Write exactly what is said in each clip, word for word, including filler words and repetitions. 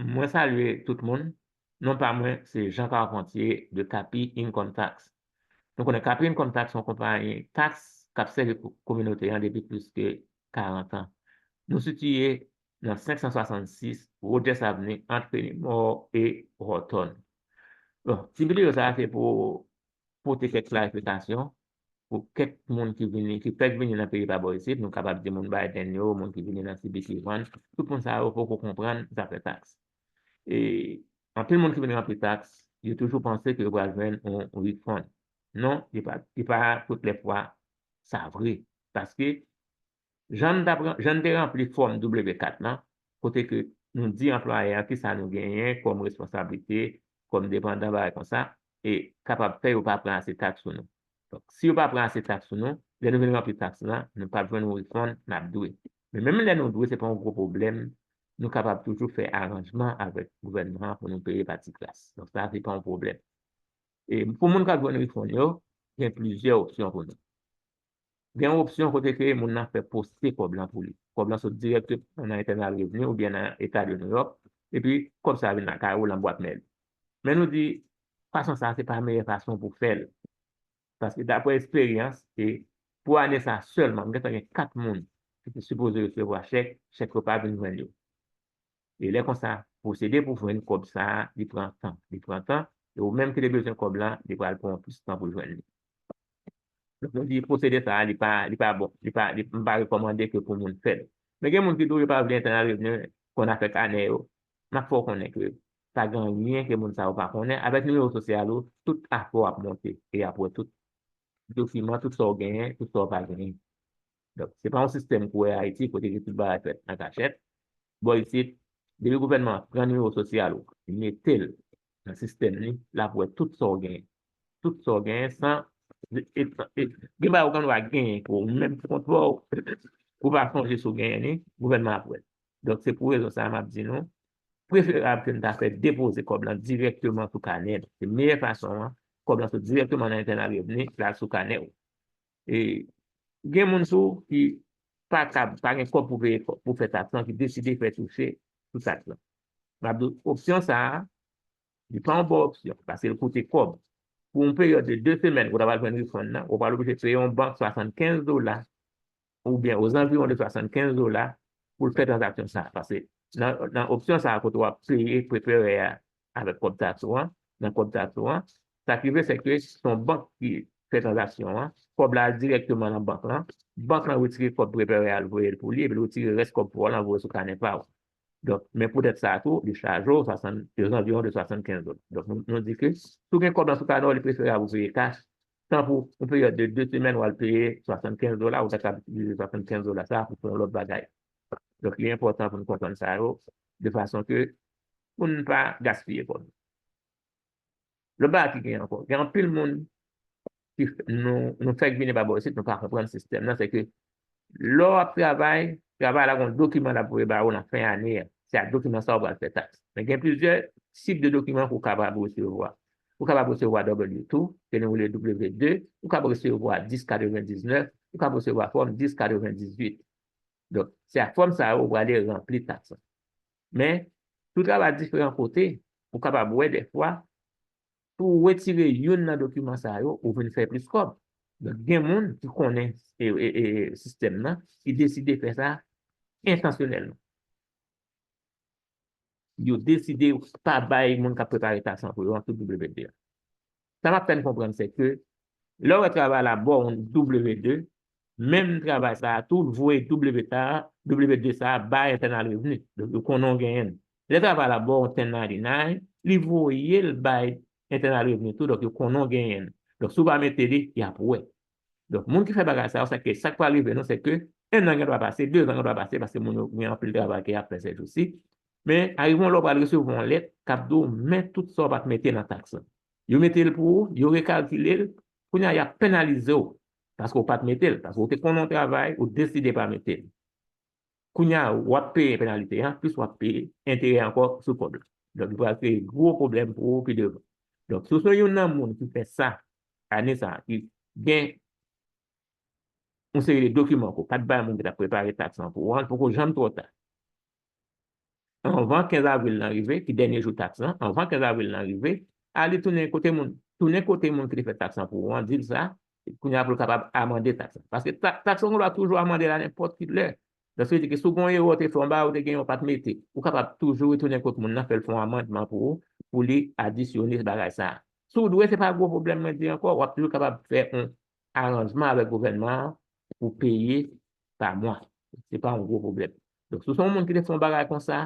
Mwen salye tout moun. Non pa mwen, se Jean Carpentier de Capi Income Tax. Nou konnen Capi Income Tax se yon konpayi taks k ap sèvi pou kominote an depi plis ke karant an. Nou sitiye nan senk san swasannsis Rogers Avenue, ant Fenimore e Horton. Bon, ti videyo sa a se pou pote kèk klarifikasyon pou kèk moun ki vini, ki fèk vini nan peyi pa bò isit, nou kapab di moun Biden yo, moun ki vini nan C B T One, tout moun sa yo poko konprann zafè taks. E anpil moun ki vin ranpli taks, yo toujou panse ke yo pral jwenn yon refund. Non, li pa, li pa tout lè fwa sa vre. Paske jan n t ap ran-, jan n te ranpli fòm W kat lan, kote ke nou di anplwayè a kisa nou genyen kòm responsablite, kòm depandan, bagay konsa, e kapab fè yo pa pran ase taks sou nou. Donk, si yo pa pran ase taks sou nou, lè nou vin ranpli taks lan, nou p ap jwenn yon refund n ap dwe. Men menm lè nou dwe, se pa yon gwo pwoblèm, nou kapab toujou fè aranjman avèk gouvènman an pou nou peye pati kras. Donk, sa, se pa yon pwoblèm. E pou moun k ap jwenn refund yo, gen plizyè opsyon pou nou. Gen yon opsyon kote ke moun nan fè poste kòb lan pou li. Kòb lan sot dirèkteman nan Internal Revenue oubyen nan Eta de New York, epi kòb sa vin lakay ou lan bwat mèl. Men nou di, fason sa, se pa meyè fason pou fè l. Paske daprè eksperyans, e pou ane sa sèlman, m gentan gen kat moun ki te sipoze resevwa chèk, chèk yo pa vin jwenn yo. E lè konsa, pwosede pou jwenn kòb sa a, li pran tan. Li pran tan, e ou menm ki te bezwen kòb lan, li pral pran plis tan pou jwenn li. Donk, nou di pwosede sa a, li pa, li pa bon. Li pa, li, m pa rekòmande ke pou moun fè l. Men gen moun ki di w yo pa vle Internal Revenue konn afè kanè yo. M ap fè w konnen ke pa gen anyen ke moun sa yo pa konnen. Avèk nimewo sosyal ou, tout afè w ap monte. E y ap wè tout dokiman, tout sa w genyen, tout sa w pa genyen. Donk, se pa yon sistèm kou wè Ayiti, kote ke tout bagay fèt an kachèt. Bò isit, depi gouvènman an pran nimewo sosyal ou, li mete l nan sistèm li, l ap wè tout sa w genyen. Tout sa w genyen san, e, e, e, gen bagay ou konn pa genyen, ke ou menm pou kont pa w, ou pa sonje si w genyen li, gouvènman ap wè l. Donk, se pou rezon sa a m ap di nou, preferab ke n ta fè depoze kòb lan dirèkteman sou kanè nou. Se meyè fason an, kòb lan sot dirèkteman nan Internal Revenue, l al sou kanè w. E gen moun sou ki pa kab, pa gen kòb pou peye kòb, pou fè taks lan, ki deside fè touche sou taks lan. M ap di w, opsyon sa a, li pa yon bon opsyon, paske l koute kòb. Pou yon peryòd de de semèn, ou ta pral jwenn refund nan, ou pral oblije peye yon bank swasannkenz dola, oubyen ozanviwon de swasannkenz dola, pou l fè tranzaksyon sa a. Paske nan, nan opsyon sa a, kote w ap peye preparè a avèk kòb taks ou an, nan kòb taks ou an, sa k rive, se ke se yon bank ki fè tranzaksyon an, kòb la al dirèkteman nan bank lan, bank lan retire kòb preparè a, l voye l pou li, epi l retire rès kòb pa w lan, voye sou kanè pa w. Donk, men poutèt sa a tou, li chaje w swasant, ozanviwon de swasannkenz dola. Donk, nou, nou di ke si w gen kòb lan sou kanè w, li preferab ou peye kach, tan pou yon peryòd de de semèn, w al peye swasannkenz dola, ou ta kab itilize swasannkenz dola sa a pou fè yon lòt bagay. Donk, li enpòtan pou n konprann sa yo, de fason ke pou n pa gaspiye kòb. Lòt bagay ki gen ankò, gen anpil moun ki f-, nou, nou fèk vini pa bò isit, nou pa konprann sistèm nan, se ke lè w ap travay, travay la gen yon dokiman l ap voye ba ou nan fen ane a. Se ak dokiman sa a ou pral fè taks. Men gen plizyè tip de dokiman ke w kapab resevwa. Ou kapab resevwa W two, ke nou rele W de, ou kapab resevwa dis katrevendiznèf, ou kapab resevwa fòm dis katrevendizuit. Donk, se ak fòm sa yo ou prale ranpli taks lan. Men, si w travay diferan kote, ou kapab wè dèfwa, pou w retire youn nan dokiman sa yo, ou vin fè plis kòb. Donk, gen moun ki konnen e, e, e, sistèm nan, ki deside fè sa entansyonèlman. Yo deside pa bay moun k ap prepare taks lan pou yo an tout W de a. Sa m ap fè n konprann, se ke lè w wè travay la ba w yon W de, menm travay sa a tou, l voye W sa a, W de sa a bay Internal Revenue. Donk, yo konnen w genyen l. Lè travay la ba w yon ten ninety-nine, li voye l bay Internal Revenue tou, donk yo konnen w genyen l. Donk, si w pa mete li, y ap wè. Donk, moun ki fè bagay sa yo, se ke sa k pral rive nou, se ke en an gen dwa pase, de zan gen dwa pase, paske moun yo gen anpil travay ke y ap fè sèjousi. Men, arive yon lè w pral resevwa yon lèt k ap di w, men tout sa w pa t mete nan taks lan. Yo mete l pou ou, yo rekalkile l, kounye a, y ap penalize w, paske w pa t mete l, paske w te konnen w travay, ou deside pa mete l. Kounye a, w ap peye penalite an, plis w ap peye enterè ankò sou kòb la. Donk, li pral kreye gwo pwoblèm pou ou pi devan. Donk, si w se youn nan moun ki fè sa, ane sa a, ki gen yon seri de dokiman ke w pa t bay moun ki t ap prepare taks lan pou ou an, li poko janm twò ta. anvan kenz avril lan rive, ki dènye jou taks lan, anvan kenz avril lan rive, ale tounen kote moun, tounen kote moun ki te fè taks lan pou ou an, di l sa, kounye a pou l kapab amande taks lan. Paske ta- taks lan, ou dwa toujou amande la nenpòt ki lè. Donk, sa vle di ke si w gen yon erè w te fè anba, ou te gen yon pa t mete, ou kapab toujou retounen kot moun nan, fè l fè yon amandman pou ou, pou li adisyone bagay sa a. Si w dwe, se pa gwo pwoblèm mwen di ankò, w ap toujou kapab fè yon aranjman avèk gouvènman an pou peye pa mwa. Se pa yon gwo pwoblèm. Donk, si w se yon moun ki te fè yon bagay konsa,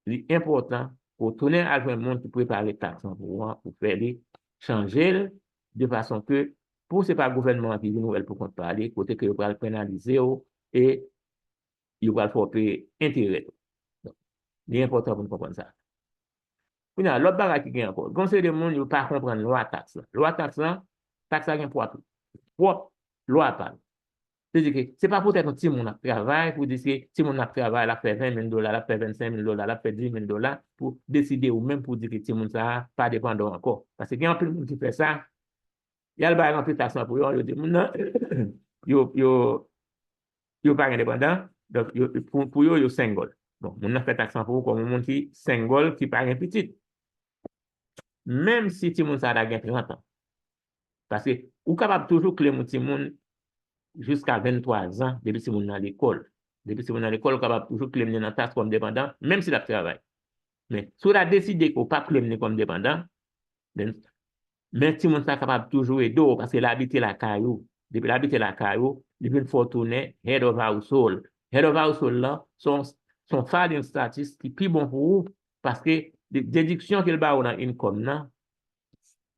li enpòtan pou w tounen al jwenn moun ki prepare taks lan pou ou an, pou fè li chanje l, de fason ke pou se pa gouvènman an ki vin wè l pou kont pa li, kote ke yo pral penalize w e yo pral fè w peye enterè tou. Donk, li enpòtan pou n konprann sa. Kounye a, lòt bagay ki gen ankò, gen yon seri de moun, yo pa konprann lwa taks lan. Lwa taks lan, taks la gen pwa tou. Pwòp lwa pa l. Se di ke se pa poutèt yon timoun ap travay, pou di ke timoun ap travay, l ap fè ven mil dola, l ap fè vennsenk mil dola, l ap fè dis mil dola, pou deside ou menm pou di ke timoun sa a pa depandan w ankò. Paske gen anpil moun ki fè sa, y al bay ranpli taks lan pou yo, yo di moun nan, yo, yo, yo pa gen depandan, donk yo, pou, pou yo, yo single. Bon, moun nan fè taks lan pou ou kòm yon moun ki single, ki pa gen pitit. Menm si timoun sa a ta gen trant an. Paske ou kapab toujou claim yon timoun jiska venntwa zan, depi timoun nan lekòl. Depi timoun nan lekòl, ou kapab toujou claim li nan taks kòm depandan, menm si l ap travay. Men, si w ta deside ke w p ap claim li kòm depandan, then, men timoun sa kapab toujou ede w, paske l abite lakay ou. Depi l abite lakay ou, li vin fè w tounen head of household. Head of household lan, se yon, se yon filing status ki pi bon pou ou, paske de- dediksyon ke l ba ou nan income nan,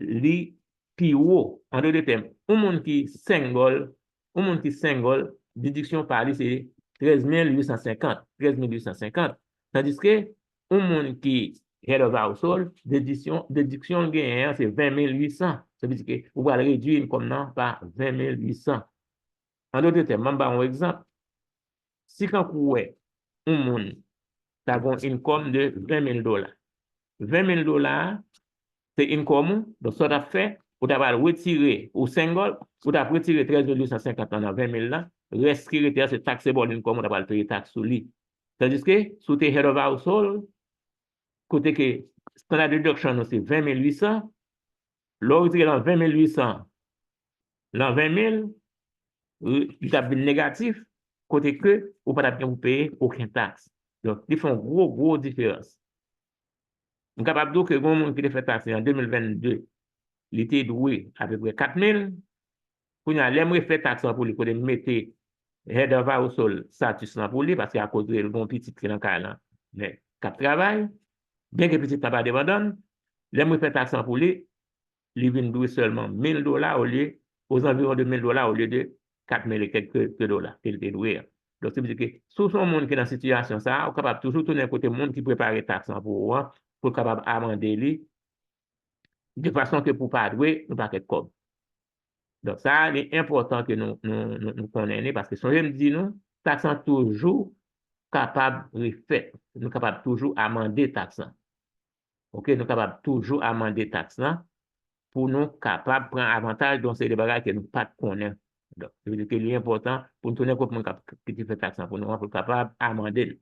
li pi wo. An dòt tèm, yon moun ki single, yon moun ki single, dediksyon pa li se trèz mil uit san senkant, trèz mil uit san senkant. Tandiske, yon moun ki head of household, dediksyon, dediksyon l genyen an se ven mil uit san. Sa vle di ke ou pral redui income nan pa ven mil uit san. An dòt tèm, m ap ba yon egzanp. Si kankou w wè yon moun ta gen yon income de ven mil dola, ven mil dola a, se income ou, donk sa w t ap fè, ou ta pral retire, ou single, ou t ap retire trèz mil uit san senkant lan nan ven mil lan, rès ki rete a se taxable income, ou ta pral peye taks sou li. Tandiske, si w te head of household, kote ke standard deduction ou se ven mil uit san, lè w retire nan ven mil uit san, nan ven mil, li t ap vin negatif, kote ke ou pa t ap gen pou peye okenn taks. Donk, li fè yon gwo, gwo diferans. M kapab di w ke gen yon moun ki te fè taks li an de mil vennde, li te dwe apeprè kat mil. Kounye a, lè m refè taks lan pou li, kote m mete head of household status lan pou li, paske akoz de l gen yon pitit ki nan kay lan, men k ap travay, byenke pitit lan pa depandan l, lè m refè taks lan pou li, li vin dwe sèlman mil dola olye, ozanviwon de mil dola olye de kat mil e kèk ke, ke dola ke li te dwe a. Donk, se vle di ke si w se yon moun ki nan sitiyasyon sa a, ou kapab toujou tounen kote moun ki prepare taks lan pou ou an, pou l kapab amande li, de fason ke pou w pa dwe yon pakèt kòb. Donk, sa a, li enpòtan ke nou, nou, nou, nou konnen li, paske sonje m di nou, taks lan toujou kapab refèt. Nou kapab toujou amande taks lan. Oke, nou kapab toujou amande taks lan pou nou kapab pran avantaj de yon seri de bagay ke nou pa t konnen. Donk, sa vle di ke li enpòtan pou nou tounen kot moun k ap, ki te fè taks lan pou nou an, pou l kapab amande l.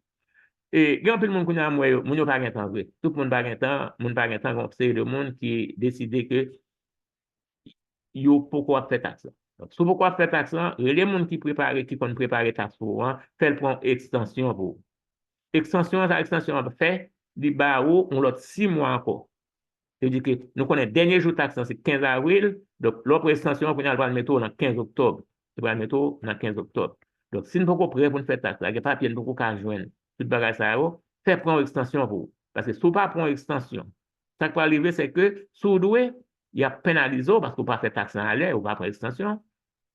E gen anpil moun kounye a, m wè yo, moun yo pa gen tan vre. Tout moun pa gen tan, moun pa gen tan, gen yon seri de moun ki deside ke yo poko ap fè taks lan. Donk, si w poko ap fè taks lan, rele moun ki prepare, ki konn prepare taks pou ou an, fè l pran yon ekstansyon pou ou. Ekstansyon an, sa ekstansyon an fè, li ba ou yon lòt sis mwa ankò. Se vle di ke nou konnen dènye jou taks lan se kenz avril, donk lè w pran ekstansyon an, kounye a l pral mete w nan kenz oktòb. Li pral mete w nan kenz oktòb. Donk, si n poko prè pou n fè taks la, gen papye n poko ka jwenn, tout bagay sa yo, fè pran yon ekstansyon pou ou. Paske si w pa pran yon ekstansyon, sa k pral rive, se ke si w dwe, y ap penalize w paske w pa fè taks lan alè, ou pa pran ekstansyon.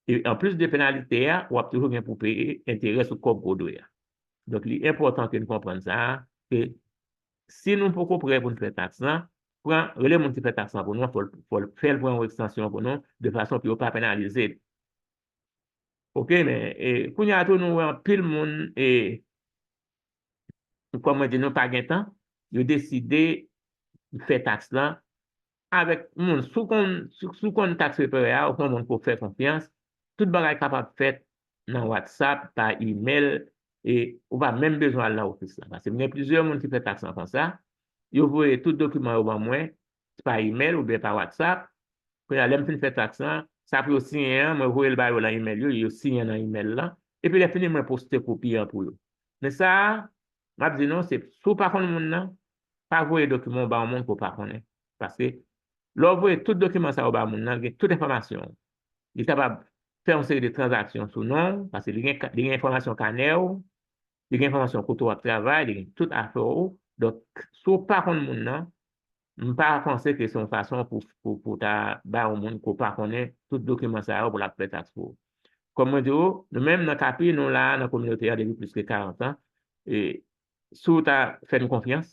E anplis de penalite a, w ap toujou gen pou peye enterè sou kòb ke w dwe a. Donk, li enpòtan ke n konprann sa, ke si nou poko prè pou n fè taks lan, pran, rele moun ki fè taks lan pou nou, fò l, fò l, fè l pran yon ekstansyon pou nou, de fason pou yo pa penalize l. Oke, men, e, kounye a tou, nou wè anpil moun, e, kòm mwen di, nou pa gen tan, yo deside fè taks lan avèk moun. Si w konn, si, si w konn tax preparer a, ou se yon moun ke w fè konfyans, tout bagay kapab fèt nan WhatsApp, pa email, e ou pa menm bezwen al nan ofis la. Paske m gen plizyè moun ki fè taks lan konsa, yo voye tout dokiman yo ban mwen pa imèl oubyen pa WhatsApp. Kounye a, lè m fin fè taks lan, sa pou yo siyen an, mwen voye l ba yo nan imèl yo, yo siyen nan imèl lan. Epi lè fini, mwen poste kopi an pou yo. Men sa a, m ap di nou, se si w pa konn moun nan, pa voye dokiman w ba yon moun ke w pa konnen. Paske lè w voye tout dokiman sa yo ba moun nan, gen tout enfòmasyon w. Li kapab fè yon seri de tranzaksyon sou non w, paske li gen, li gen enfòmasyon kanè w, li gen enfòmasyon kote w ap travay, li gen tout afè w. Donk, si w pa konn moun nan, m pa panse ke se yon fason pou, pou, pou ta ba yon moun ke w pa konnen tout dokiman sa yo pou l ap fè taks pou ou. Kòm mwen di w, nou menm nan Kapi, nou la nan kominote a depi plis ke karant an. E si w ta fè nou konfyans,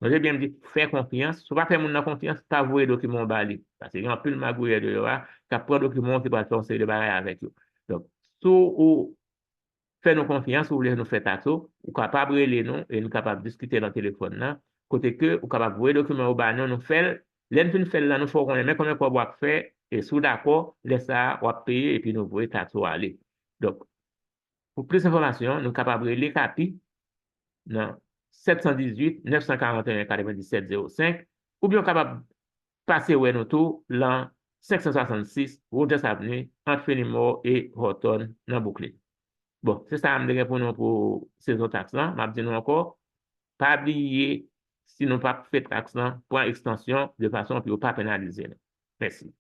note byen m di fè konfyans, si w pa fè moun nan konfyans, pa voye dokiman w ba li. Paske gen anpil magouyè deyò a k ap pran dokiman w ki pral fè yon seri de bagay avèk yo. Donk, si w fè nou konfyans, ou vle nou fè taks ou, ou kapab rele nou e nou kapab diskite nan telefòn nan, kote ke ou kapab voye dokiman yo ba nou, nou fè l. Lè n fin fè l la, nou fè w konnen men konbyen kòb w ap fè, e si w dakò, lè sa a, w ap peye epi nou voye taks ou ale. Donk, pou plis enfòmasyon, nou kapab rele Kapi nan sèt san dizuit, nèf san karanteyen, katrevendiset, zewo senk, oubyen w kapab pase wè nou tou lan senk san swasannsis Rogers Avenue, ant Fenimore e Horton nan Brooklyn. Bon, se sa m te gen pou nou pou sezon taks lan. M ap di nou ankò, pa bliye, si nou p ap fè taks lan, pran ekstansyon de fason pou yo pa penalize nou. Mèsi.